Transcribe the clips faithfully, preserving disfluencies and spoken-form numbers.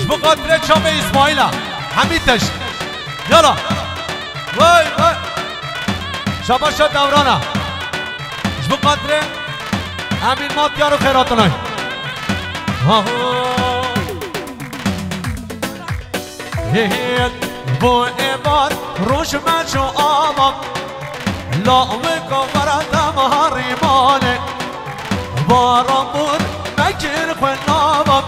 Ji bo xatirê çavê Îsmaîla, hemî tişt. Yala. Vay, vay. Şabaşa dewrana. Ji bo xatirê Emîn Matyar û Xêratinay. Ha, ha. Hê, hê, bo êvar roj me çû ava. Lawika were dema herî malê. Baran bûr mekir xwe nava.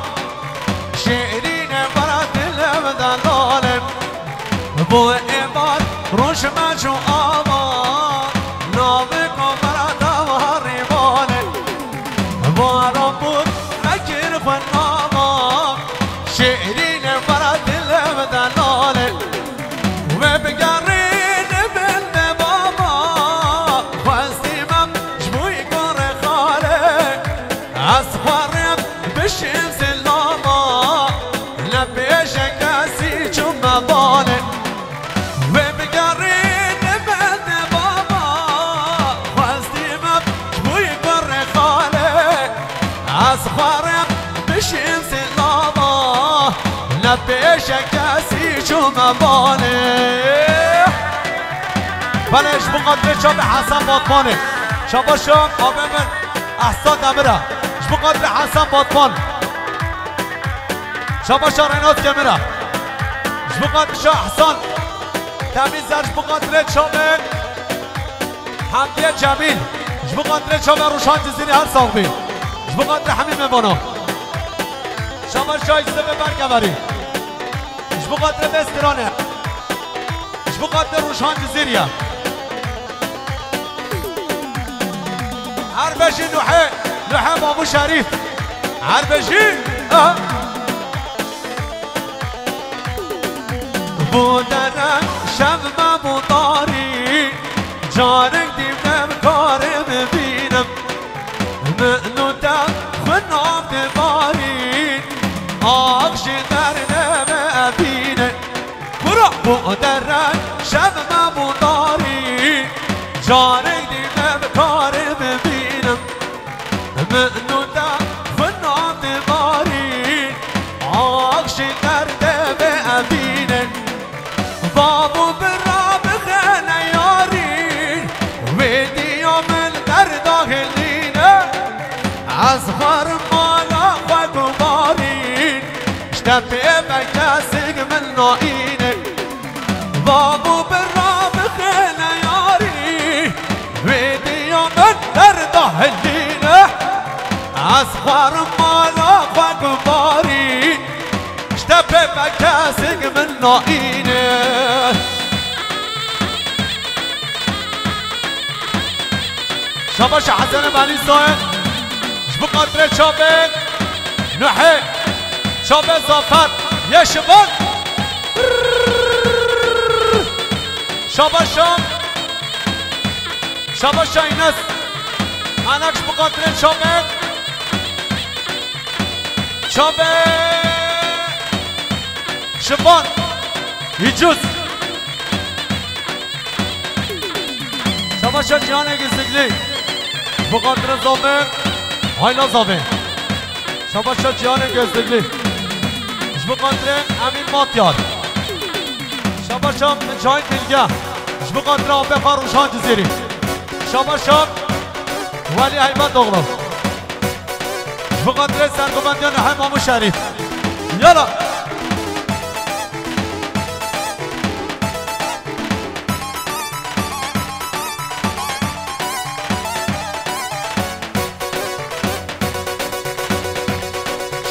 Şêrîne were dilê min delal e. Bo êvar roj me çû ava. Lawika were dema herî malê. Baran bûr mekir xwe nava. Şêrîne were dilê min delal e. Wê bigerînim ende baba, xwestî me ji bo kurê xalê. Ez xwarê bişim zilama, ne pêşe kesî çûme balê. Wê bigerînim ende baba, xwestî me ji bo kurê xalê. Ez xwarê bişim zilama, ne pêşe kesî çûme balê. Belê, ji bo xatirê çavê Hesen Batmanê. Şabaşa avê min Ehsan Demira. Ji bo xatirê Hesen Batman. Şabaşa Reynat Kemira. Ji bo xatirê Ehsan Temîzer, ji bo xatirê çavê Hemdiye Cemîl, ji bo xatirê çavê Rûşan Cizîrî her sax bî. Ji bo xatirê hemî mêvana. Şabaşa Yusufê Berkeverî. Ji bo xatirê vê stranê. Ji bo xatirê Rûşan Cizîrî ye. Her bejî Nuhê, Nuhê Mamû Şerîf. Her bejî, ha. Bo dere şev me bo tarî, carek dî ne bi karê bibînim. Min û te xwe nav dibarîn, ax ji derdê me bîne. Kura bo dere şev me bo tarî, carek dî ne bi karê bibînim. Min û te xwe nav dibarîn, ax ji derdê me bîne. Bav û bira bixêne yarî, wê diya min derda hilîne. Ez xwarim mala xwe gubarîn, ji te pê ve kesik min naîne. Bav û bira bixêne yarî, wê diya min derda hilîne. Ez xwarim mala xwe gubarîn, ji te pê ve kesik min naîne. Şabaşa Hesenê Belî Saye. Ji bo xatirê çavê Nuhê, çavê Zafer, Yeşivan. Şabaşa. Şabaşa Înes. Anak ji bo xatirê çavê. Çavê Şivan. Hicuz. Şabaşa Cihanê Gizliklî. Ji bo xatirê Zavê. Hayla Zavê. Şabaşa Cihanê Gizliklî. Ji bo xatirê Emîn Matyar. Şabaşa Cahit Bilge. Ji bo xatirê Apê xwe Rûşan Cizîrî. Şabaşa Welî Heybetoglu. Ji bo xatirê sergovendiya Nuhê Mamû Şerîf. Yala.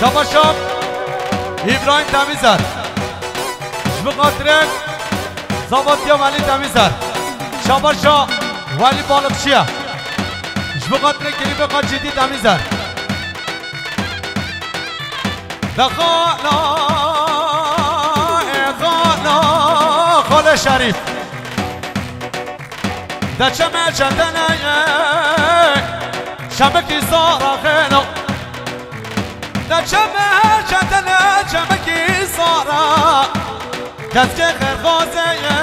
Şabaşa Îbrahîm Temîzer. Ji bo xatirê Zavatiya Welî Temîzer. Şabaşa Welî Balıkçıya. Ji bo xatirê Kirîbê Xacîdî Temîzer. De xala, ê xala, xalê Şerîf. De çeme çetene ye, çemikî sara xêno. De çeme çetene, çemikî sara. Keske xêrxwazê ye.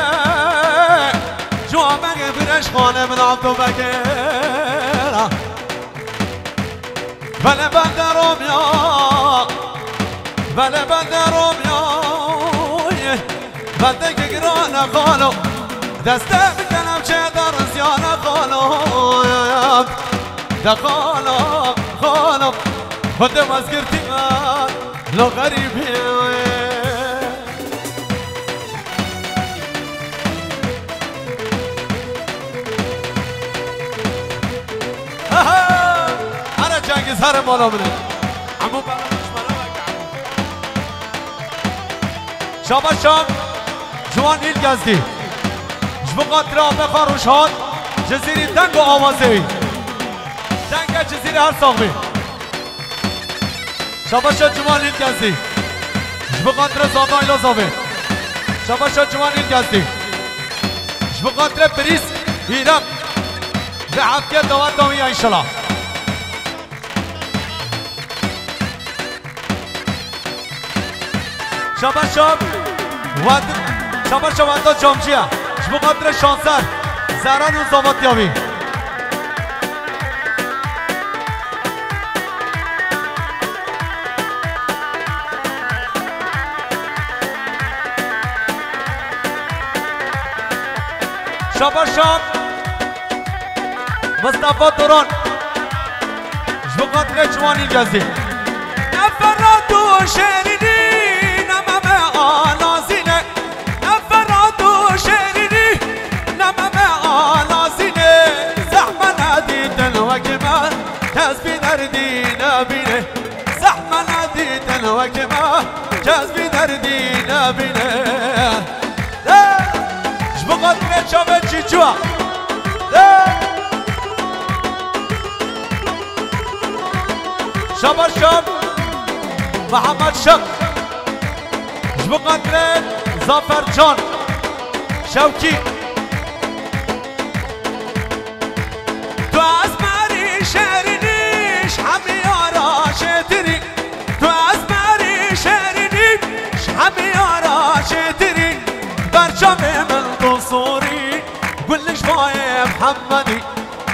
Cuwa mege bireş xanê min Abdulbekir. Vele bende Romya. Vele bende Romya. Dek girana xalo, deste bi kelemçe de rizyana xalo. De xalo, xalo, xwedê wezgirtî me, lo xerîbê wê. Aha! Here Cengiz, here mala min e. Hemû bela dijmana weke hemû. Şabaş şam Ciwan Îlgezdî. Ji bo xatira Abexa Rojhat, Cizîrî deng û awazê wî. Denge Cizîrî her sax bî. Şabaşa Ciwan Îlgezdî. Ji bo xatira Zava Îlazavê. Şabaşa Ciwan Îlgezdî. Ji bo xatira Birîs Îrem. Vê heftiye daweta wî ya înşela. Şabaşa Wed-, Şabaşa Weda Camcî ye. Ji bo xatira Şanser, Zeran û Zavatiya wî. Şabaşa Mistefa Duran. Ji bo xatirê Ciwanî Gezî. Ne Ferhat û Şêrînî, ne Meme Alazîne. Ne Ferhat û Şêrînî, ne Meme Alazîne. Zehme nedîtin wekî me, kes bî derdî nebîne. Zehme nedîtin wekî me, kes bî derdî nebîne. De! Ji bo xatirê çavê Cîcû. De! Şabaş şam Mihemed Şik. Ji bo xatirê Zafer Can Şewkî. Tu ez merî şêrînî, ji hemî yara çêtirî. Tu ez merî şêrînî, ji hemî yara çêtirî. Berçavê min tu sorî, gul li ji vayê Mihemedî.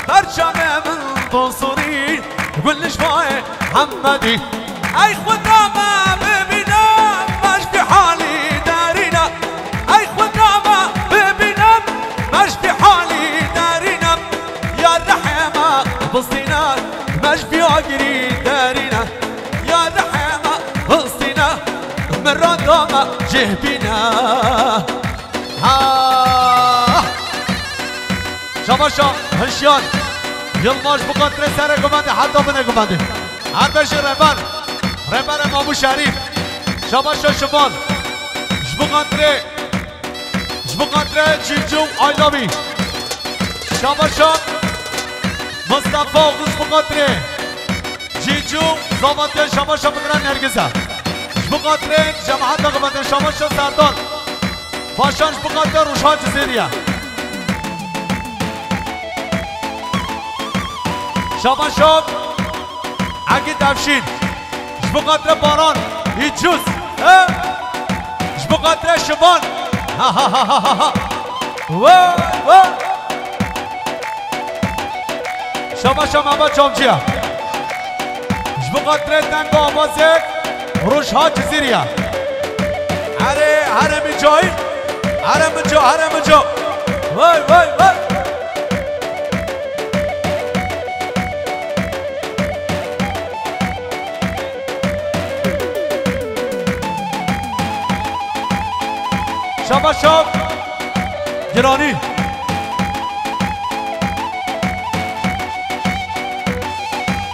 Berçavê min tu sorî, gul li ji vayê Mihemedî. Ey Xuda me bibîne, me ji vî halî derîne. Ey Xuda me bibîne, me ji vî halî derîne. Ya rehê me bistîne, me ji vî agirî derîne. Ya rehê me bistîne, mirada me cih bîne. Ha! Şabaşa Hişyar Yilmaz, ji bo xatirê serê gumandê heta binê gumandê. Her beşê reber, reberê Mamû Şerîf. Şabaşa Şimal, ji bo xatirê, ji bo xatirê Cîcû û Ayla bî. Şabaşa Mistefa Oxuz, ji bo xatirê Cîcû û Zavatiya, şabaşa min re Nergiz e. Ji bo xatirê cemaheta xebatê, şabaşa Serdar. Paşan, ji bo xatirê Rojha Cizîrî ye. Şabaşa Egîd Evşîn. Ji bo xatirê Baran Îcûz. He? Ji bo xatirê Şivan. Ha, ha, ha. Vay, vay. Şabaşa Mehmet Camcî ye. Ji bo xatirê deng û awazê Rojha Cizîrî ye. Erê, herê min cayî. Herê min ca, herê min ca. Vay, vay, vay. Şabaş şav. Giranî.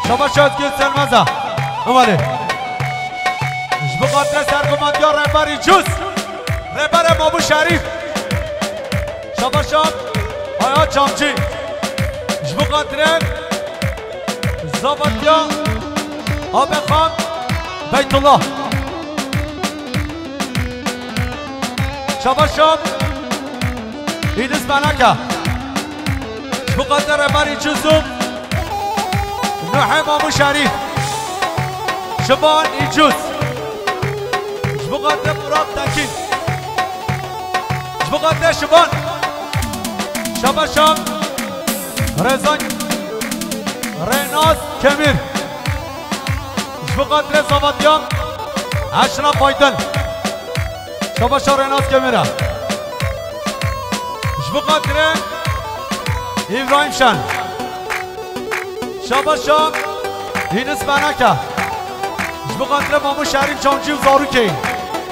Şabaş şav Özgür Selmeza. Ewalê. Ji bo xatirê sergumantiya Rêberî Cûz. Rêberê Mabû Şerîf. Şabaş şav. Hayat Çamçî. Ji bo xatirê Zavatiya Abexan Beytullah. Şabaş şav. Îdris Beleke. Ji bo xatirê Rêberî Cûz û Nuhê Mamû Şerîf. Şivan Îcûz. Ji bo xatirê Murat Tekîn. Ji bo xatirê Şivan. Şabaş şav. Rêzan. Rênas Kemîr. Ji bo xatirê Zavatiya Eşref Aydin. Şabaş şav Rênas Kemîr e. Ji bo xatirê Îbrahîm Şen. Şabaşa Hînis Beneke. Ji bo xatirê Mamo Şerîf Camcî û Zarûkê.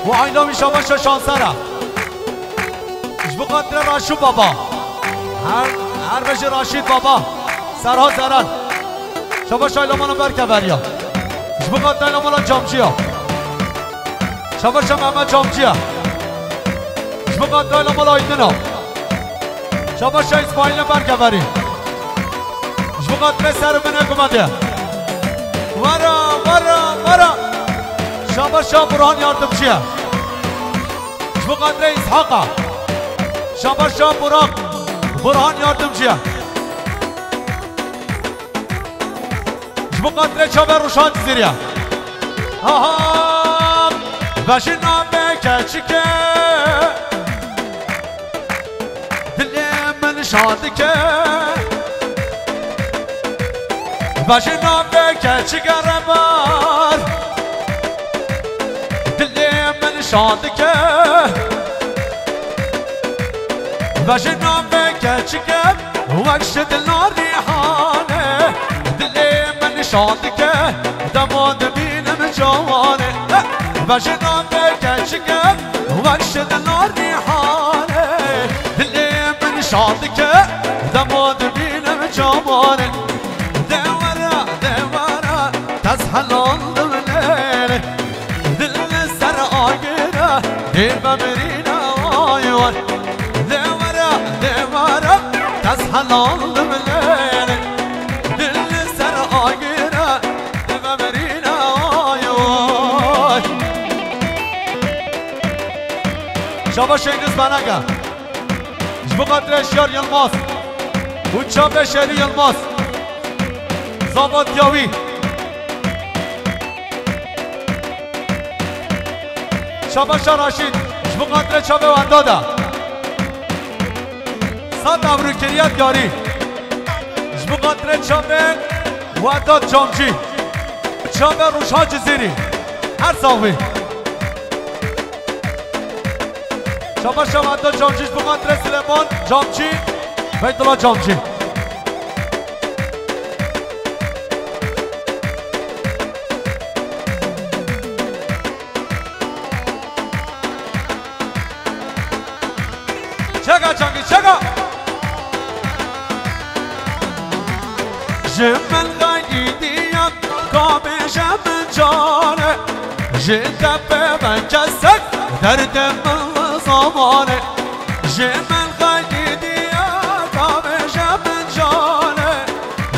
Û ayna wî şabaşa Şanser e. Ji bo xatirê Raşû Baba. Her, her bejê Raşîd Baba. Serha Zeren. Şabaşa ayna mala Berkeveriya. Ji bo xatirê ayna mala Camcî ya. Şabaşa Mehmet Camcî ya. Ji bo xatirê ayna mala Aydin a. Şabaşa Îsmaîlê Berkeverî. Ji bo xatirê ser min e ku me de. Were, were, were. Şabaşa Burhan Yardımcı ya. Ji bo xatirê Îshaq a. Şabaşa Burak, Burhan Yardımcı ya. Ji bo xatirê çavê Rûşan Cizîrî ya. Aha! Vejîna me keçike, dilê min şadike. Vejîna me keçike rebar, dilê min şadike. Vejîna me keçike, wek şidla rîhane, dilê min şadike, dema dibînim cawane. Vejîna me keçike, wek şidla rîhane, dilê min şadike, dema dibînim cawane. Dewere, dewere, tez helal dimlêne. Dil li ser agir e, dê vemirîne, ay, ay. Dê were, dê were, tez helal dimlêne. Dil li ser agir e, dê vemirîne, ay, ay. Şabaş Şengîz Beneke. Ji bo xatirê Şiyar Yilmaz û çavê Şerî Yilmaz. Zavatiya wî. Şabaşa Raşîd, ji bo xatirê çavê Wendad e. Sed evrûkiriye diyarî. Ji bo xatirê çavê Wendad Camcî. Çavê Rûşa Cizîrî. Her sax bî. Şabaşa Wendad Camcî, ji bo xatirê Silêman Camcî, Beytullah Camcî. Çeka çangî, çeka! Ji min xeydî diya, ka bêje min can e. Ji te pê me kesek, derdê min li zaman e. Ji min xeydî diya, ka bêje min can e.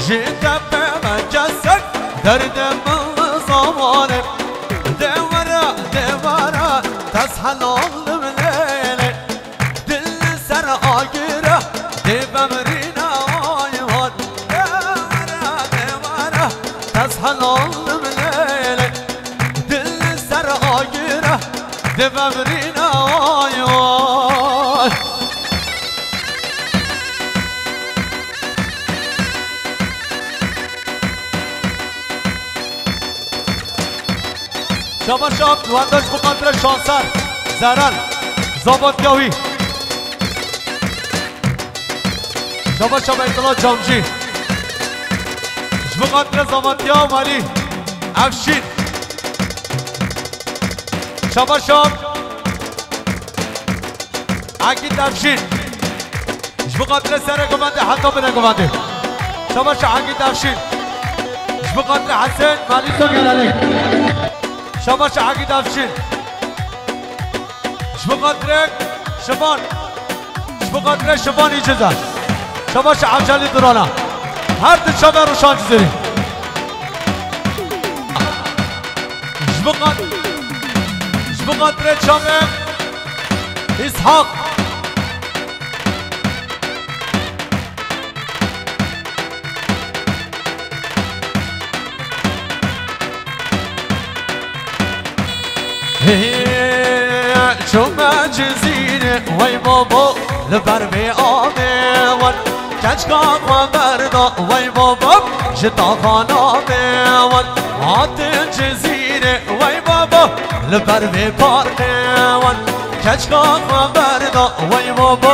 Ji te pê me kesek, derdê min li zaman e. Dê were, dê were, tez helal dimlêne. Dil li ser agir e, dê vemirîne, ay, ay. Dê were, dê were, tez helal dimlêne. Dil li ser agir e, dê vemirîne, ay, ay. Şabaş şab, wenda ji bo xatirê Şanser, Zeren, Zavatiya wî. Şabaş şab Beytullah Camcî. Ji bo xatirê Zavatiya Melî, Efşîn. Şabaş şab. Egîd Efşîn. Ji bo xatirê serê govendê heta binê govendê. Şabaş Egîd Efşîn. Ji bo xatirê Hesen Malî Sogelelî. Şabaş Egîd Efşîn. Ji bo xatirê Şivan. Ji bo xatirê Şivan Îcize. Şabaş Ecelî Durana. Her di çavê Rûşan Cizîrî. Ji bo xat-, ji bo xatirê çavê Îshak. Hê, çûme Cizîrê, wey babo, li ber vê avê wan. Keçka xwe berda, wey babo, ji taxa navê wan. Hatin Cizîrê, wey babo, li ber vê parkê wan. Keçka xwe berda, wey babo,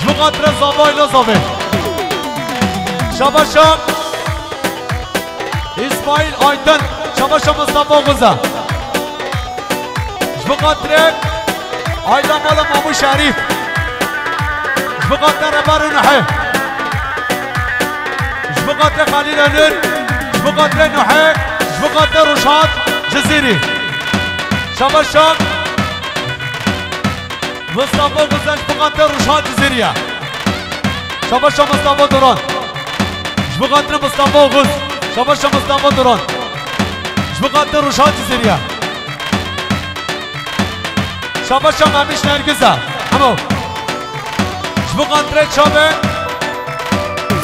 Ji bo xatirê Zava Ayla Zavê. Şabaşa Îsmaîl Aytin. Şabaşa Mustafa Guza. Ji bo xatirê Ayla Mala Mamû Şerîf. Ji bo xatirê Rebar û Nuhê. Ji bo xatirê Xelîl Onur. Ji bo xatirê Nuhê. Ji bo xatirê Ruşat Cizîrî. Şabaşa Mustafa Guza ji bo xatirê Ruşat Cizîrî ye. Şabaşa Mustafa Duran. Ji bo xatirê Mustafa Oguz. Şabaşa Mustafa Duran. Ji bo xatirê Ruşat Cizîrî ye. Şabaşa Memiş Nergiz e. Hemo. Ji bo xatirê çavê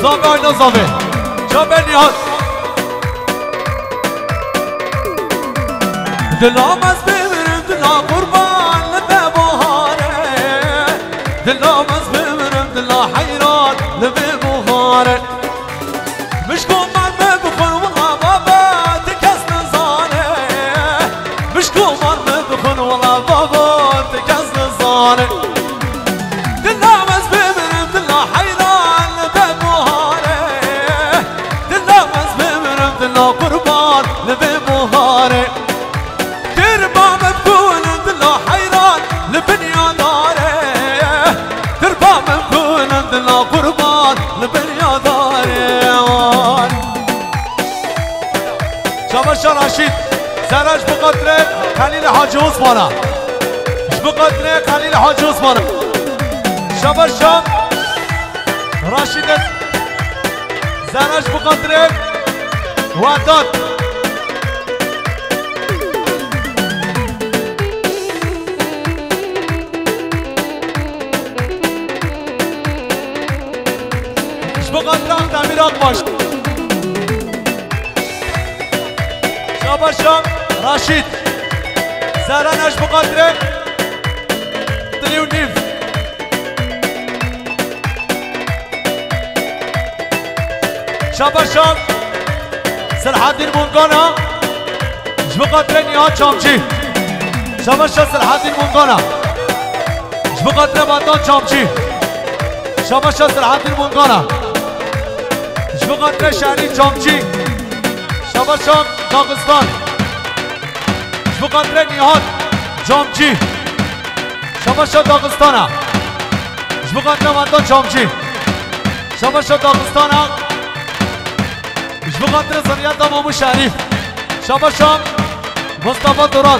Zavê Ayla Zavê. Çavê Nihat. Dila me ez bimirim, dila qurban li vê buharê. Dila me ez bimirim, dila heyran li vê buharê. Mişko me bixwe wila baba ti kes nizane. Mişko me bixwe wila baba ti kes nizane. Dila me ez bimirim, dila heyran li vê buharê. Dila me ez bimirim, dila qurban li vê buharê. Tirba min bûn dila heyran li binyadarê. Tirba min bûn dila qurban li binyadarê. Şabaşa Raşîd. Zere ji bo xatirê Xelîl Hacı Osman'a. Ji bo xatirê Xelîl Hacı Osman'a. Şabaşa Raşîd. Zere ji bo xatirê Wedat. Ji bo xatirê Demîr Akbaş. Şabaşa Raşîd. Zere ne ji bo xatirê Dilî û Nîv. Şabaşa Selahaddin Mungana. Ji bo xatirê Nihat Çamçî. Şabaşa Selahaddin Mungana. Ji bo xatirê Vatan Çamçî. Şabaşa Selahaddin Mungana. Ji bo xatirê Şerî Çamçî. Şabaşa Daxistan. Ji bo xatirê Nihat Çamçî. Şabaşa Daxistana. Ji bo xatirê Vatan Çamçî. Şabaşa Daxistana. Ji bo xatirê Ziriyeta Mamû Şerîf. Şabaşa Mustafa Duran.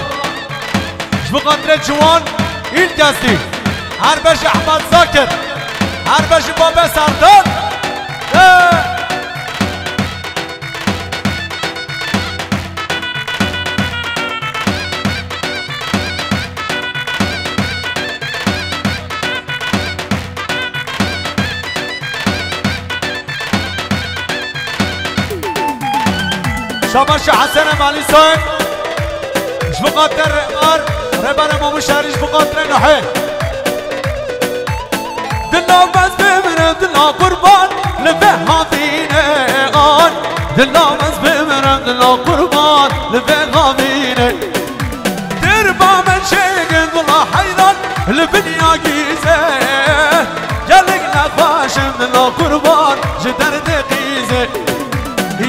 Ji bo xatirê Ciwan Îlkesî. Her beş Ehmed Zakir. Her beş Babe Serdar. Ê! Şabaşa Hesen Malî Soyek. Ji bo xatir Rêbar, Rêbara Mamû Şerî ji bo xatirê Nuhê. Dila me ez bimirim, dila qurban li vê havînê an. Dila me ez bimirim, dila qurban li vê havînê. Tirba me çêkin, dila heyran li binya gîzê. Gelek nexweşim, dila qurban ji derdê qîzê.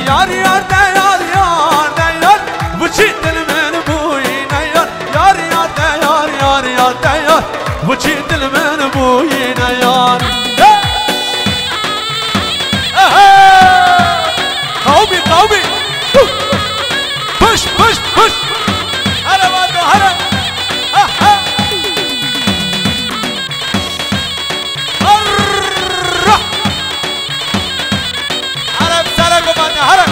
Yar yar de yar yar de yar, bu çi dil min bûyîne yar. Yar yar de yar yar yar de yar, bu çi dil min bûyîne yar. Hey! Aha! Qawmî, qawmî! Push, push, push! Here vado, here! Aha! Arra! Here bi sere gumane, here!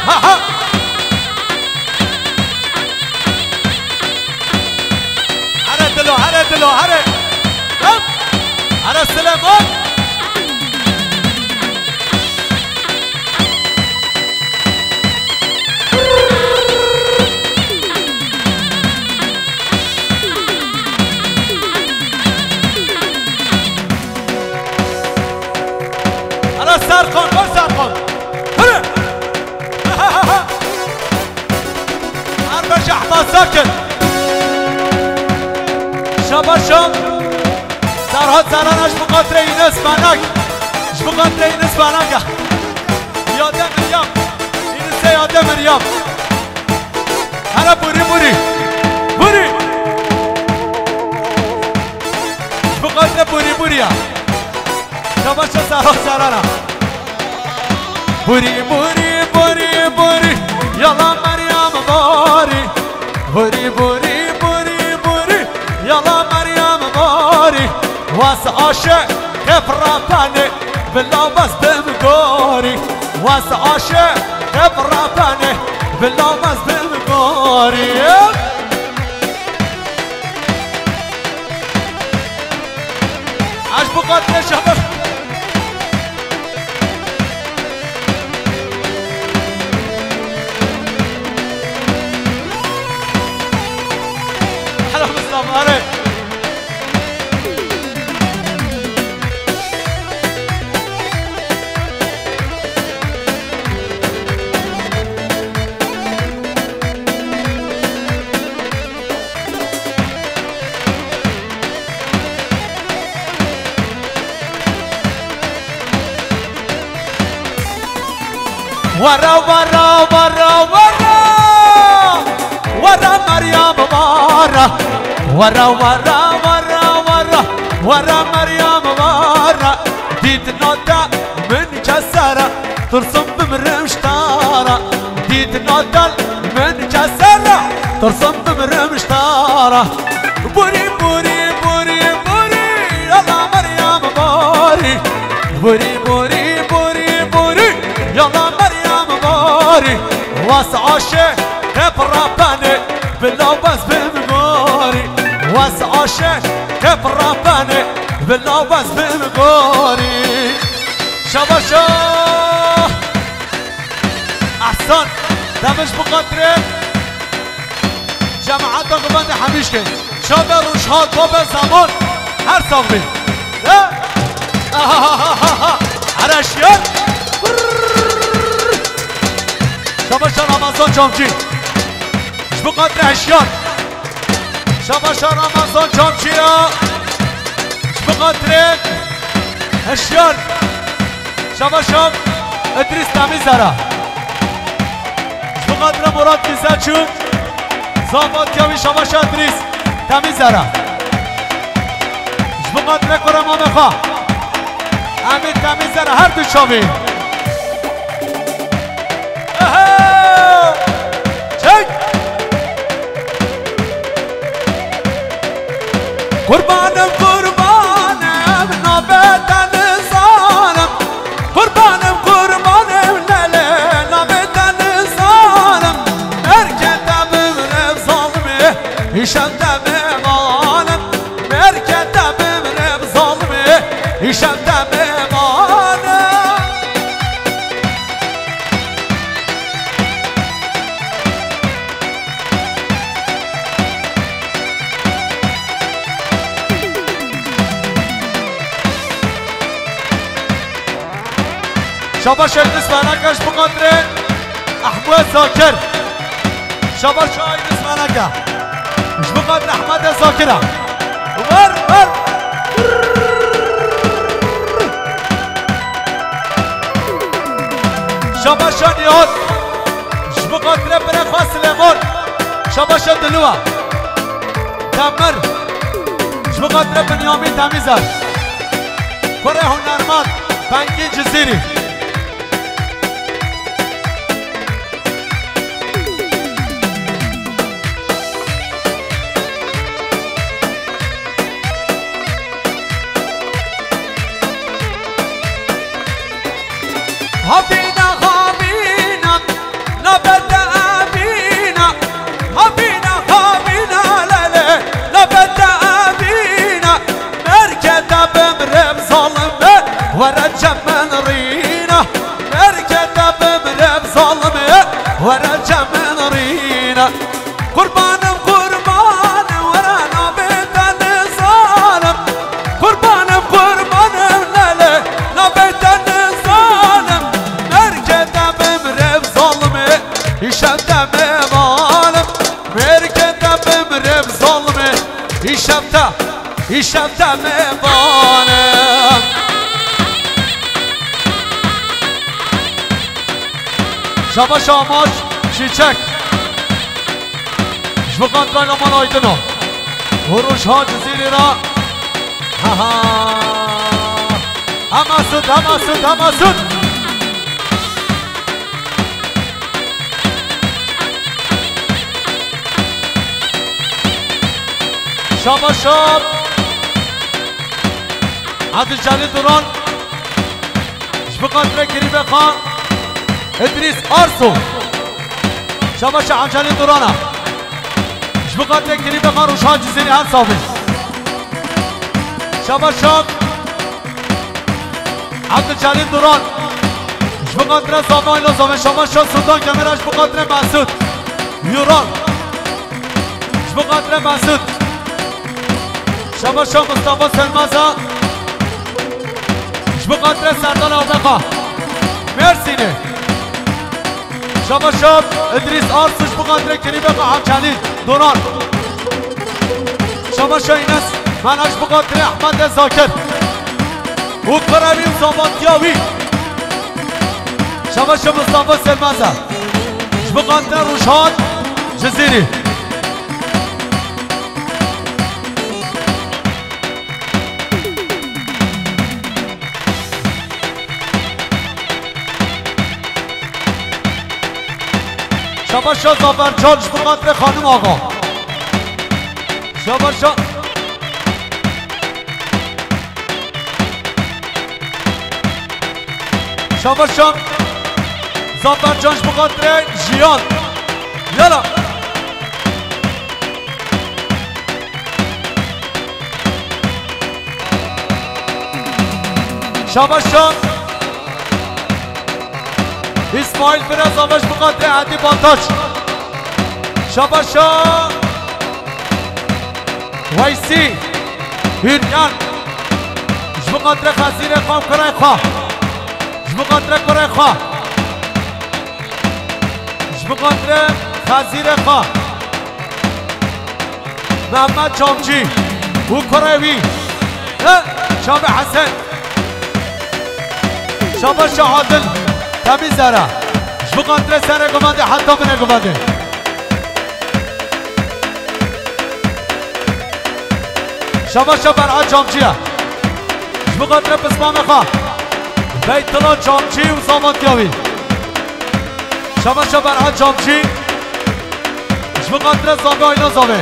Ha, ha! Here dilo, here dilo, here! Hop! Here Silêman! Ana Serkan, ver Serkan. Hadi. Arbeş Ahmet Zakir. Şabaşa. Serhat Serana ji bo xatirê Yunus Banak. Ji bo xatirê Yunus Banak e. Yade Meryem. Yunusê Yade Meryem. Hele burî, burî. Burî. Ji bo xatirê burî, burî ya. Şabaşa Serhat Serana. Burî, burî, burî, burî, yala Meryem borî. Burî, burî, burî, burî, yala Meryem borî. Was aşe kefrapanê, bila bas bim gorî. Was aşe kefrapanê, bila bas bim gorî. Aş bu kadar şabaş. Hele Mustafa, hele. Were, were, were, were. Were Meryem were. Were, were, were, were. Were Meryem were. Dîtina te min kesere. Tirsim bimirim ji te re. Dîtina te min kesere. Tirsim bimirim ji te re. Burî, burî, burî, burî. Yala Meryem borî. Burî, burî, burî, burî, yala Meryem borî. Was aşe kefrapanê, bila bas bim gorî. Was aşe kefrapanê, bila bas bim gorî. Şabaşa. Ehsan. Demiş bu kadre. Cemaata guvende hemîşkê. Çabe rojhal, babe zaman. Her sax bî. Ya. Ahahahaha. Hereşiyar. Şabaşa Ramazan Camcî. Ji bo qadrê heşiyar. Şabaşa Ramazan Camcî ya. Ji bo qadrê heşiyar. Şabaşa Idrîs Temîzera. Ji bo xatirê Murat Gizleçû, zafatiya wî Şabaşa Idrîs Temîzera. Ji bo xatirê kura mamê xwe Emîr Temîzera, her du çavî. Ehe! Çek! Qurbanim, qurbanim, navê te nizanim. Qurbanim, qurbanim, lele, navê te nizanim. Merkê te bimrim zalimê, îşev te mêvanim. Merkê te bimrim zalimê, îşev te mêvanim. Şabaş Eynîs Meneke ji bo xatirê Ehmed Zakir. Şabaş Eynîs Meneke. Ji bo xatirê Ehmed Zakir e. Ver, ver. Şabaşa Nihat. Ji bo xatirê birê xwe Silêman. Şabaşa Dilûwa. Demir. Ji bo xatirê Binyamîn Temîzer. Kurê hunermend Bengîn Cizîrî. Havîna, havîna, navê te Emîna. Havîna, havîna, lele, navê te Emîna. Merkê te bimrim zalimê, were cem min rîna. Merkê te bimrim zalimê, were cem min rîna. Qurbanim, qurbanim, were navê te nizanim. Qurbanim, qurbanim, lele, navê te nizanim. Merkê te bimrim zalimê, îşev te mêvanim. Merkê te bimrim zalimê, îşev te. Îşev demê banim. Şabaş Amaç Çîçek. Ji bo qandira Laman Aydino. Û Rojha Cizîrî ra. Ha ha. Hema sud, hema sud, hema sud. Şabaş şab. Abdülcelil Duran. Ji bo xatirê kirîbê xwe. Îdrîs Arso. Şabaş Abdülcelil Duran a. Ji bo xatirê kirîbê xwe Rojhan Cizîrî her sax bî. Şabaş şab. Abdülcelil Duran. Ji bo xatirê Zame Ayla Zame. Şabaş şab Sultan Kemer a ji bo xatirê Mesut. Yuran. Ji bo xatirê Mesut. Şabaş şab Mustafa Selmaza. Ji bo xatirê Serdar Awbexa. Mêrsînê. Şabaş şab Îdrîs Arsu ji bo xatirê kirîbê xwe Hemcelî Donan. Şabaş şab Înes Mena ji bo xatirê Ehmedê Zakir. Û kurê wî û zamantiya wî. Şabaş şab Mustafa Selmaza. Ji bo xatirê Rojhan Cizîrî. Şabaş şa Zafercan ji bo xatirê Xanim Axa. Şabaş şa. Şabaş şa Zafercan ji bo xatirê Jiyan. Yala. Şabaş şa. İsmail Firaz Abaş bi xatirê Edî Bataç. Şabaş şa. Weysî. Hüryan. Ji bo xatirê Xezîrê xwe û kurê xwe. Ji bo xatirê kurê xwe. Ji bo xatirê Xezîrê xwe. Mehmet Çamcî û kurê wî. He, Çamê Hesen. Şabaş şa Adil. Temîz zere. Ji bo xatirê serê guvendê heta binê guvendê. Şabaş şa Berha Çamcî ye. Ji bo xatirê pismamê xwe. Beytila Çamcî û zamantiya wî. Şabaş şa Berha Çamcî. Ji bo xatirê Zavê Ayna Zavê.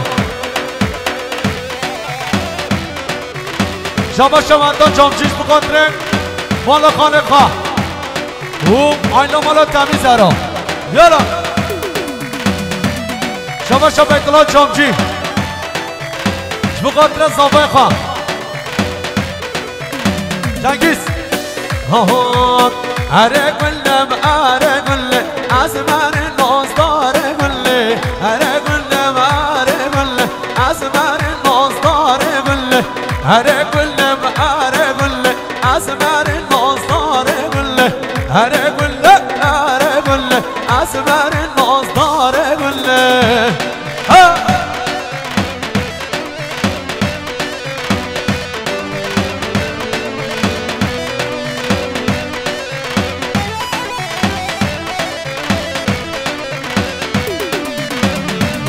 Şabaş şa Merdan Çamcî ji bo xatirê mala xanê xwe. Û Ayna mala temîz era. Yala. Şabaş şa Beytila Çamcî. Ji bo xatirê zavayê xwe. Cengiz. Aha. Erê gulim, erê gulê, ez merî nozdarê gulê. Erê gulim, erê gulê, ez merî nozdarê gulê. Erê gulim, erê gulê, ez merî nozdarê gulê. Erê gulê, erê gulê, ez merî nozdarê gulê. Ha!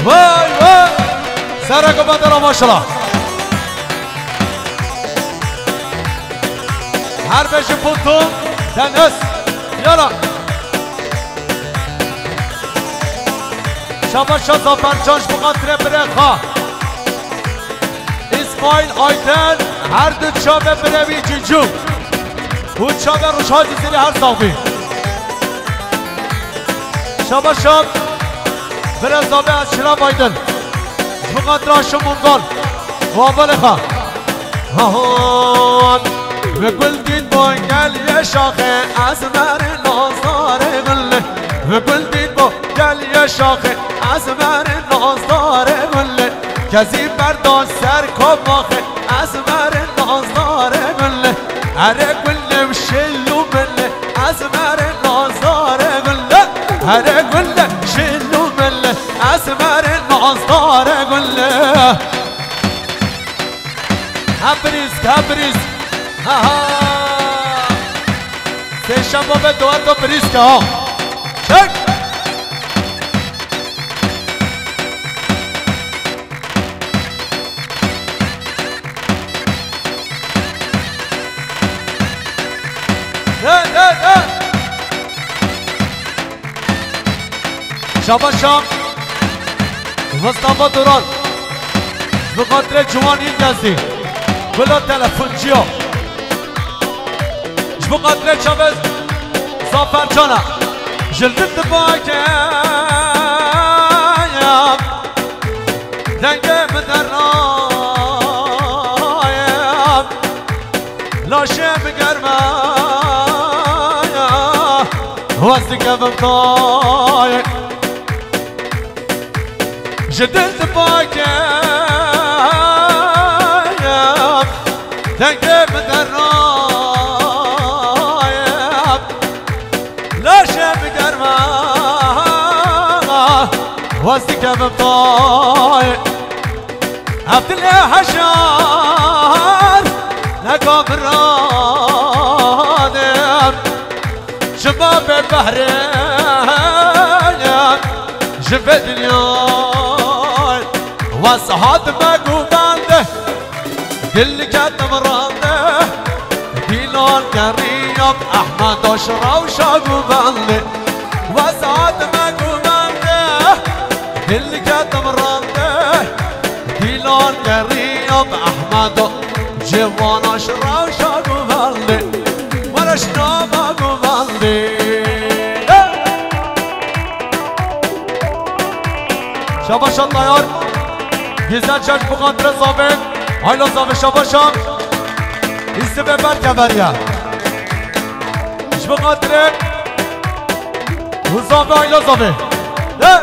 Vay vay! Sereke bedela maşallah. Her beşi Putu, Deniz, yala. Şabaş şa Zafercan ji bo xatirê birê xwe. İsmail Aydın, her du çavê birê wî Cîcû. Û çavê Rojha Cizîrî her sax bî. Şabaş şa birê zavê Eşref Aydın. Ji bo xatirê Aşim Mungan. Û hevalê xwe. Hahan. Ve gul dîn bo gel ye şaxê, ez merî nozdarê gulê. Ve gul dîn bo gel ye şaxê, ez merî nozdarê gulê. Kezî berda ser komaxê, ez merî nozdarê gulê. Erê gulê şilû milê, ez merî nozdarê gulê. Erê gulê şilû milê, ez merî nozdarê gulê. He brîsk, he brîsk. Ha ha. Sêşembe ve dueta brîsk e ha. Çek. De, de, de. Şabaşa Mustafa Duran. Ji bo xatirê ciwanî Gezî. Bila telefonciya. Ji bo xatirê çavê Zafer Cana. Ji li dibake dengê min dernaye. Laşê min germe ya, wez dikevim tayê. Ji dil dipake dengê min dernaye. Laşê min germe, wez dikevim tayê. Ev dilê hejar neka min radin, çima bê behrê ji vê dinyayê. Wez hatime guvende, dil ketim rande, dîlan geriyam Ehmeda ji rewşa guvende. Wez hatime guvende, dil ketim rande, dîlan geriyam Ehmeda, civana ji rewşa guvende, were ji nava guvende. Şabaşa tayar. Güzel çaş bu kadre zabe. Hayla zabe şabaşa. Hisse ve belke ver ya. Ji bo xatirê Zabe, Ayla Zabe. He!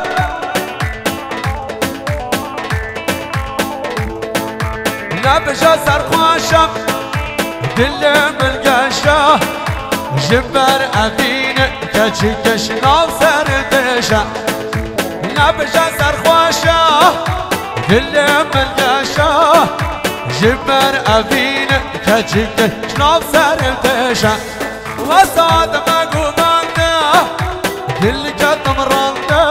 Nebije serxweşe, dilê min geşe, ji ber evîn keçik keş nav ser dêşe. Nebije serxweşe, dilê min geşe, ji ber evîn keçik keş nav ser dêşe. Wesat me guvende, dil ketim rande,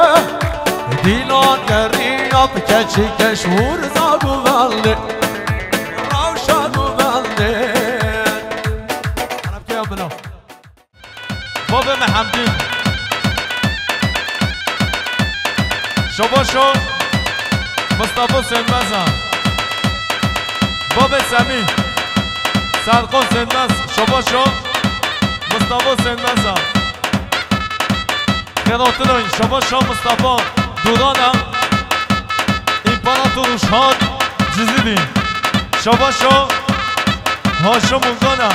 dîlan geriya bi keçik keş hûrza guvende, rewşa guvende. Arabkeya bino. Babê me Hemdî. Şabaşo Mustafa Sönmez a. Babê Semî. Serkan Sönmez. Şabaşo Mustafa Sönmez a. Xêratinayî. Şabaşo Mustafa Duran a. Împarator Uşhan Cizîrî. Şabaşo Haşim Ungan a.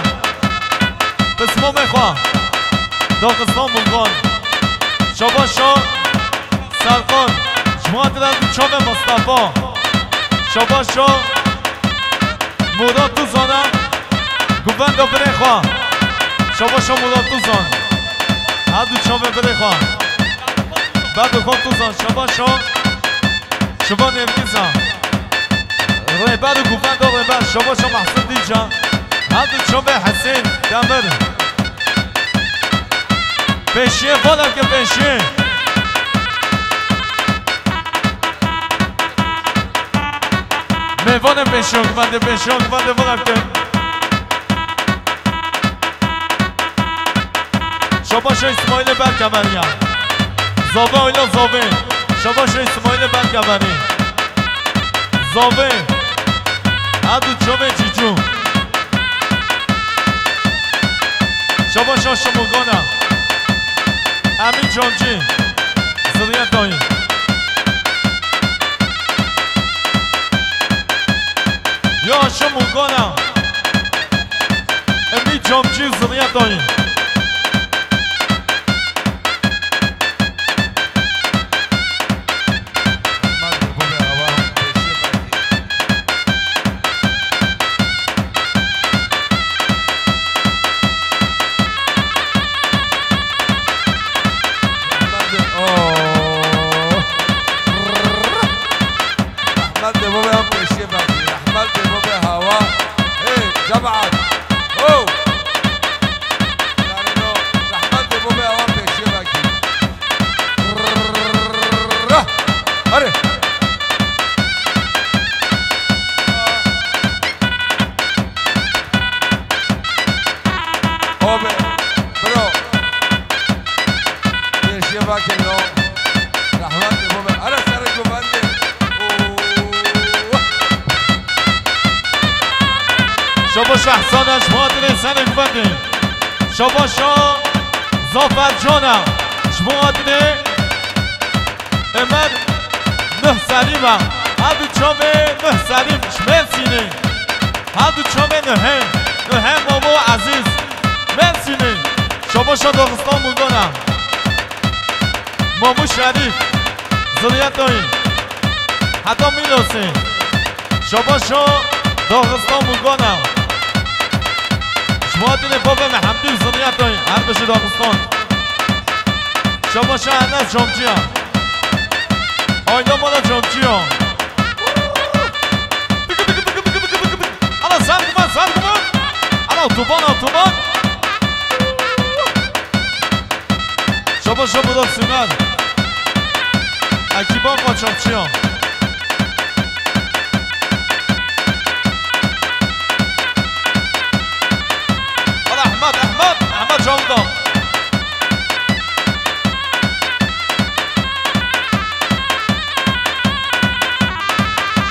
Pismamê xwe. Daxistan Bulgan. Şabaşo Serkan. Ji wan dire du çavê Mustafa. Şabaşo Murat Tuzan e. Guvenda birê xwe. Şabaşo Murat Tuzan. Her du çavê birê xwe. Berdê xwe Tuzan. Şabaşo. Şivan Evgiza. Rêber û guvenda rêber, şabaşa Mehsûn Dîca. Her du çavê Hesên Demir. Pêşiyê, vala ke pêşiyê. Mêvanê pêşiyo, guvendê pêşiyo, guvendê vala ke. Şabaşa Îsmaîlê Berkemeriya. Zave Ayla Zave. Şabaşa Îsmaîlê Berkemerî. Zave. Her du çavê Cîcû. Şabaşa Şimûgana. Emîn Camcî. Ziriyetayî. Ya Şimûgana. Emî Camcî ziriyetayî. Rehmet dê bavê em pêşiyê vekî. Rehmet dê bavê hawa. Şabaşa Ehsan e, ji bo hatinê serê guvendê. Şabaşa Zafer Can e, ji bo hatinê Ömer Nuh Selîm e. Her du çavê Nuh Selîm ji Mersînê. Her du çavê Nuhê. Nuhê Mamo Ezîz. Mersînê. Şabaşa Daxistan Mûgan e. Mamu Şerîf, Ziryetayî, heta Mîlosê. Şabaşo Daxistan Mûgan e. Ji bo hatinê bavê me Hemdî û Ziryetayî, her bijî Daxistan. Şabaşo Enes Camcî ye. Ayda mala Camcî ye. Ana, ser guman, ser guman. Ana, otoban, otoban. Şaba, şaba, da Sinan. Ekiba qaçakçıya. Ana, Ahmet, Ahmet, Ahmet Çavdar.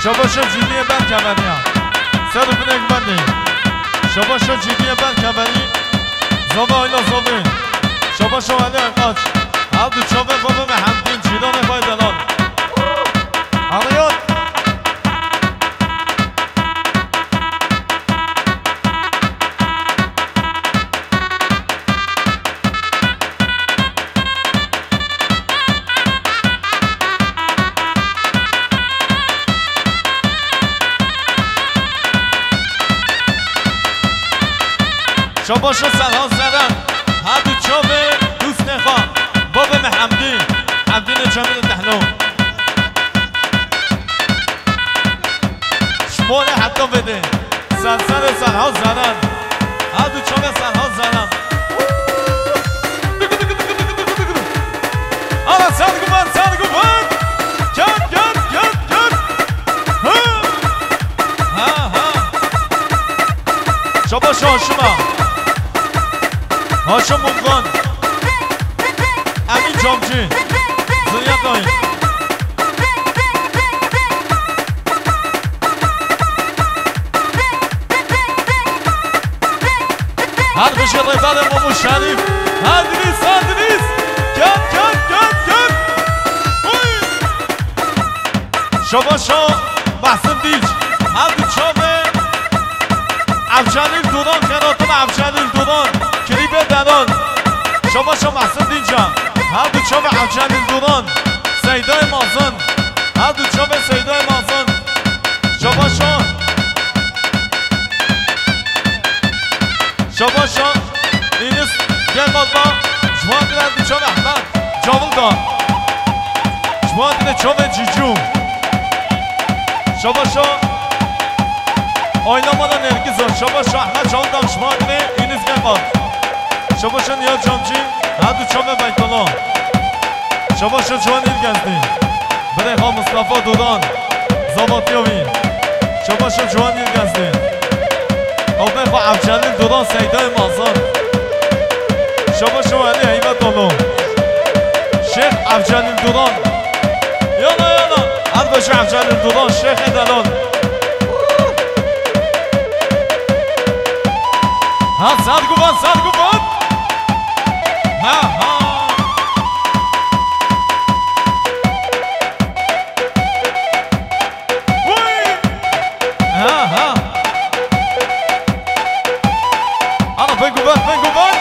Şabaşa cîdiyê ber keveriya. Ser û binê guvendê. Şabaşa cîdiyê ber keverî. Zava ayla zavê. Şabaşa Elî Erkaç. Her du çavê bavê me Hemdîn cîranê xwe delal. Ariyot. Şabaşa Serhan Zeren, her du çavê dûstê xwe, bavê me Hemdî, Hemdînê Cemîlê Tehno. Ji bo lê heta vêdê. Serserê Serhan Zeren. Her du çavê Serhan Zeren. Ana, ser guman, ser guman. Gel, gel, gel, gel. Ha. Ha, ha. Şabaş Haşim a. Haşim Mumgan. Emin Camcı. Ziryat Dayı. Her bijî rêberê Mamo Şerîf. Her Deniz, her Deniz. Gel, gel, gel, gel. Oy. Şabaşa Mahsin Dîc. Her du çavê Evcelîl Duran, xêratin Evcelîl Duran. Klîbê delal. Şabaşa Mahsin Dîc a. Her du çavê Evcelîl Duran. Seydayê Mazin. Her du çavê Seydayê Mazin. Şabaşa. Şabaşa. Înis Gelmadma. Ji bo hatinê her du çavê Ehmed Cavil da. Ji bo hatinê çavê Cîcû. Şabaşa. Ayna mala Nergiz a. Şabaşa Ehmed Cavil da. Ji bo hatinê Înis Gelmad. Şabaşa Niyaz Camcî. Her du çavê Beytala. Şabaşa Ciwan Îlgezdî. Birê xwe Mustafa Duran. Zavatiya wî. Şabaşa Ciwan Îlgezdî. Avê xwe Evcelîl Duran Seydayê Mazan. Şabaşa Elî Heybetoglu. Şêx Evcelîl Duran. Yala, yala. Her bijî Evcelîl Duran, Şêxê delal. Ha, ser guvan, ser guvan. Ha, ha. Uy. Ha, ha. Ana, ben guvan, ben guvan.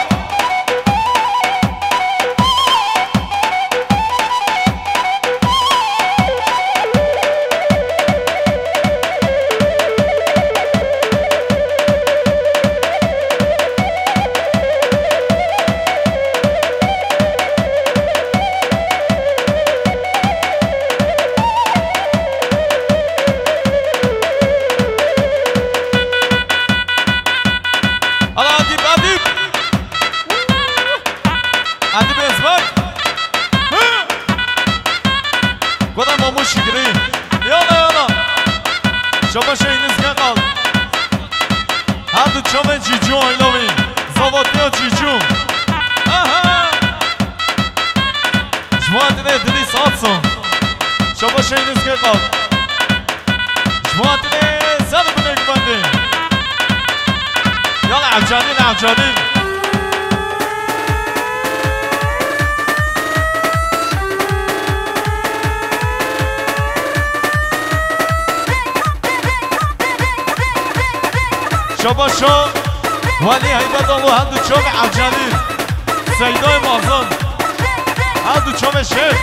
Ala Edîb, Edîb. Edîb Ezber. Hı. Goda Mamu Şikrî. Yala, yala. Şabaşa Înis Geqal. Her du çavên Cîcû, I love you. Zavatiya Cîcû. Aha. Ji bo hatinê Dilîs Atso. Şabaşa Înis Geqal. Ji bo hatinê ser û binê guvendê. Evcanîn, evcanîn. Şabaşo, Welî Heybet û her du çavê evcanîn. Seydayê Mazin. Her du çavê şêx.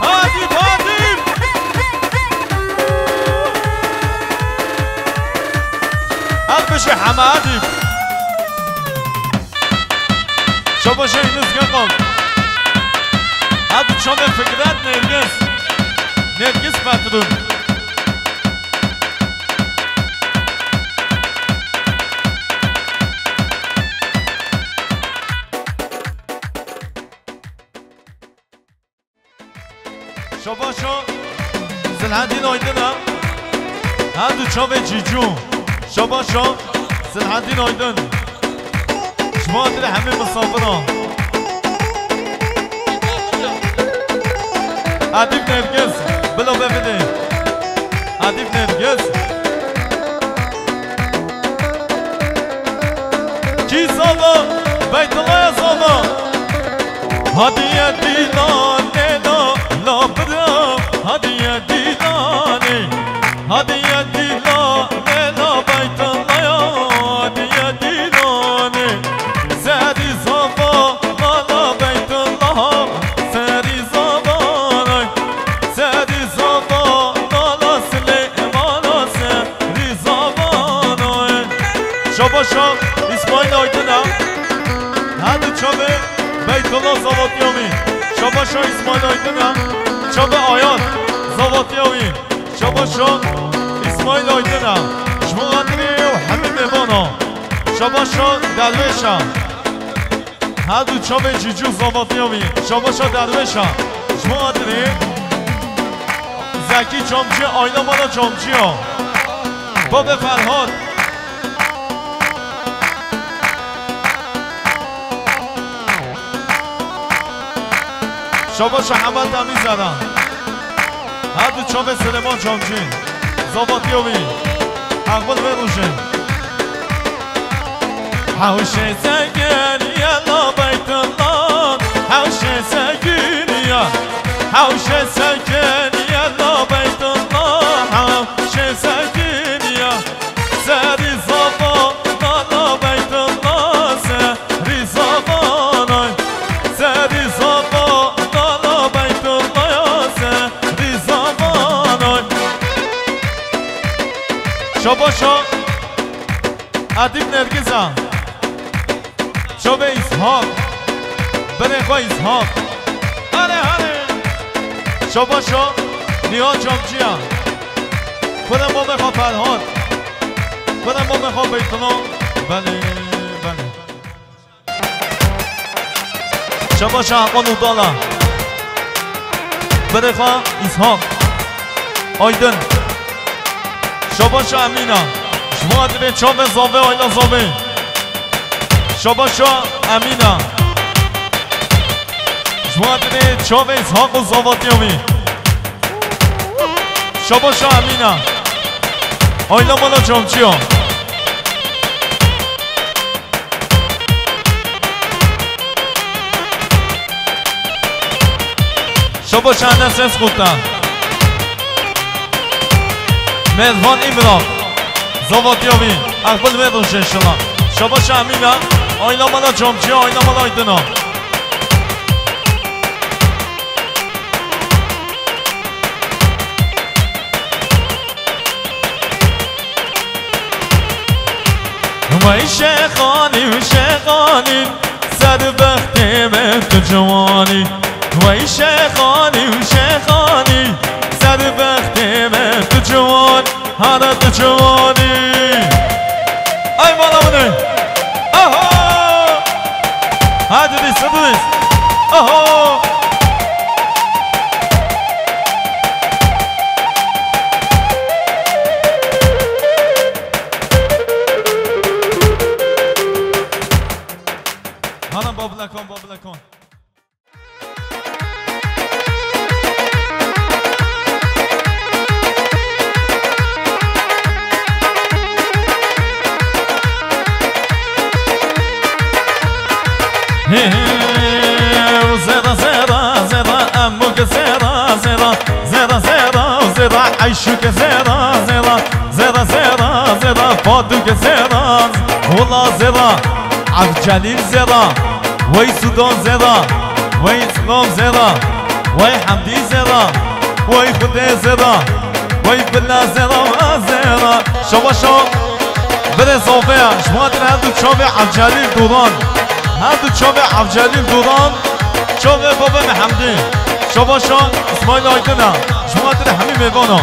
Hadî, hadî. Her bişê heme hadî. Şabaşa Yunus Gökal. Her du çavê Fikret, Nergis. Nergis Petrûn. Şabaşo Silhedîn Aydin e. Her du çavê Cîcû. Şabaşo Silhedîn Aydin. Ji bo hatirê hemî misafiran. Edîb Nergis. Bila bevide. Edîb Nergis. Kî zava? Beytullahê zava. Hadiye dîlanê la, la bira, hadiye dîlanê. Hadiye dîlanê la Beytullahê, hadiye dîlanê. Serî zava la, la Beytullahê, serî zavanê. Serî zava la, la Silêmana, serî zavanê. Şabaşa Îsmaîl Aydin e. Her du çavê Beytullah zavatiya wî. Şabaşa Îsmaîl Aydin e. Çavê Ayat zavatiya wî. Şabaşa Îsmaîl Aydin e. Ji bo hatirê ew hemî mêvana. Şabaşa Derwêş e. Her du çavê Cîcû zavatiya wî. Şabaşa Derwêş e. Ji bo hatirê Zekî Çamcî, aîla mala Çamcî ya. Babê Ferhat. Şabaşa Hemed Emîzera. Her du çavê Silêman Çamcî. Zavatiya wî. Heqbil vê rojê. Hewşê sekiniye la Beytullah. Hewşê sekiniye. Hewşê sekiniye la Beytullah. Hewşê sekiniye. Serî zava la, la Beytullah, serî zavanay. Serî zava la, la Beytullah, serî zavanay. Şabaşa Edîb Nergiza. Çavê Îshak. Berê xwe Îshak. Hane, hane. Şabaşa Nîha Çamçiya. Xwedê mamê xwe Ferhat. Xwedê mamê xwe Beytullah. Belê, belê. Şabaşa Hakan Udala. Berê xwe Îshak. Aydin. Şabaşa Emîna. Ji bo hatirê çavê zavê, aîla zavê. Şabaşa Emîna. Ji bo hatirê çavê Îshak û zavatiya wî. Şabaşa Emîna. Aîla mala Çamçiya. Şabaşa Enes Eskuta. Mêzvan Îmran. Zavatiya wî. Eqbil vê rojê şila. Şabaşa Emîna. Aîla mala Çamçiya, aîla mala Aydina. Wey şêxanî, wey şêxanî, serbextê me tu ciwanî. Wey şêxanî, wey şêxanî, serbextê me tu ciwanî. Hara tu ciwanî. Ay mala min e. Aha! Hadi dis, hadi dis. Aha! Hana bablekan, bablekan. Eyşûke zêra, zêra, zêra, zêra, zêra, Fatûke zêra, wila zêra, Evcelîl zêra, wey Sudan zêra, wey Îslam zêra, wey Hemdî zêra, wey Xwedê zêra, wey Bila zêra, zêra. Şabaşa birê Zovê, ji bo xatir her du çavê Evcelîl Duran, her du çavê Evcelîl Duran, çavê bavê me Hemdî. Şabaşa Îsmaîl Aydin e, ji bo xatir hemî mêvana.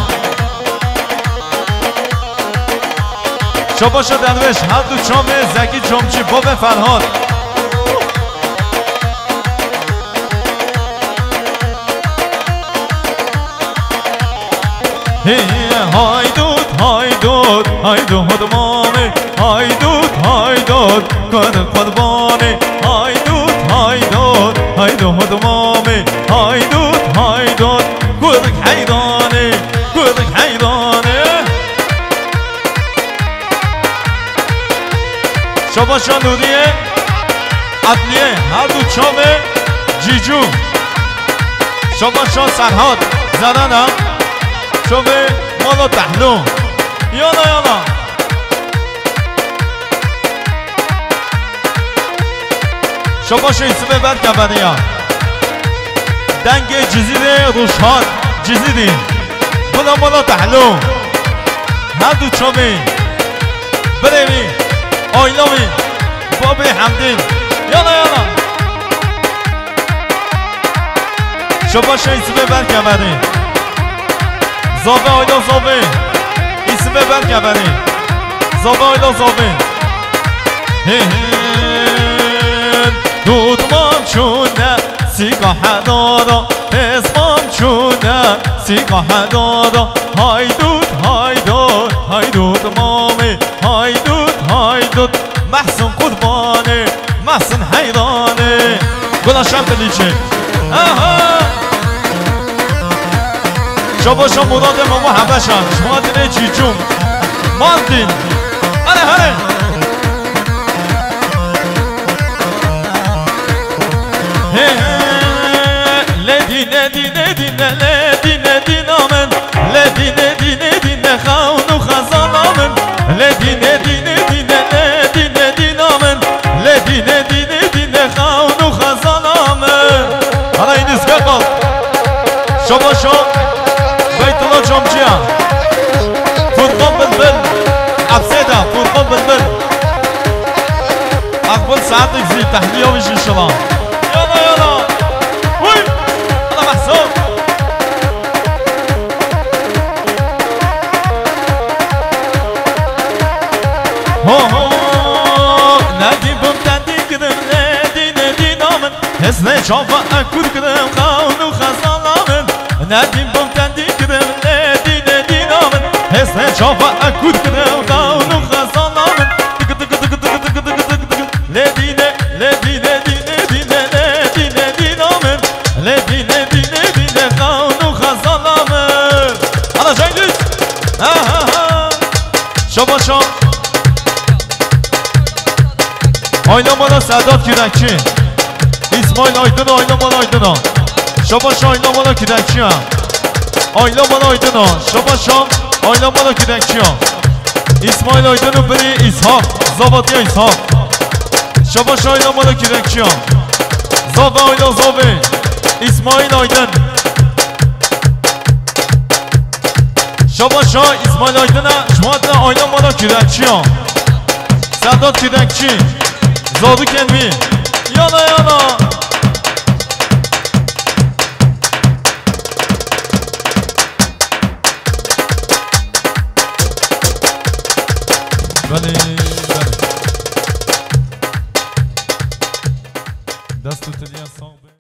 Şabaşa Derwêş, her du çavê Zekî Çamçî, bavê Ferhat. Hey, haydut, haydut, haydut mamê, haydut, haydut, kurd qurbanê, haydut, haydut, haydut mamê, haydut, haydut, kurd heyranê, kurd heyranê. Şabaşa Nûriyê, Adliyê, her du çavê Cîcû. Şabaşa Serhat, Zerana, çavê mala Tehlû. Yala, yala. Şabaşa Yusufê Berkeveniya. Dengê Cizîrê Rojhat, Cizîrî. Bila mala Tehlû. Her du çavê. Birê wî, aîla wî, babê Hemdî. Yala, yala. Şabaşa Îsmê Berkevenî. Zave aîla Zave. Îsmê Berkevenî. Zave aîla Zave. Hê hê. Dûtman çûne sîka hedara. Hêzman çûne sîka hedara. Haydût, haydût, haydût mamê. Haydût, haydût, Mehsûn qurbanê, Mehsûn heyranê. Gula şev dilîçê. Aha! Şabaşa Muradê Mamo Hebeşan, ji Mardinê Çîçûm. Mardin. Hele, hele. He, he. Lê dîne, dîne, dîne, lê dîne, dîna min. Lê dîne, dîne, dîne, xewn û xezala min. Lê dîne, dîne, dîne, lê dîne, dîna min. Lê dîne, dîne, dîne, xewn û xezala min. Ana Yunus Gökal. Şabaşa Beytullah Camcıya. Furkan Bilbil. Epseda Furkan Bilbil. Aqbil saetik zî tehliya wî jî şila. Yala, yala. Uy! Ala Mehsûn. Ho, ho, nedî bim tendî girim, nedî, nedî namin. Hesne çava ekur girim, xawn û xezala min. Nedî bim tendî girim, nedî, nedî namin. Hesne çava ekur girim, xawn û xezala min. Tik, tik, tik, tik. Lê dîne, lê dîne, dîne, dîne, lê dîne, dîna min. Lê dîne, dîne, dîne, xewn û xezala min. Ana Cengiz. Ha, ha, ha. Şabaşa. Aîla mala Sedat Kürekçi. Îsmaîl Aydin, aîla mala Aydin a. Şabaşa aîla mala Kürekçi a. Aîla mala Aydin a. Şabaşa aîla mala Kürekçi a. Îsmaîl Aydin û birî Îshak, Zavatiya Îshak. Şabaşa aîla mala Kürekçiya. Zava aîla Zavê. Îsmaîl Aydin. Şabaşa Îsmaîl Aydin e, ji wan de aîla mala Kürekçiya. Sedat Kürekçi. Zarokên wî. Yana yana. Belê, belê. Dest û tiliya sax be.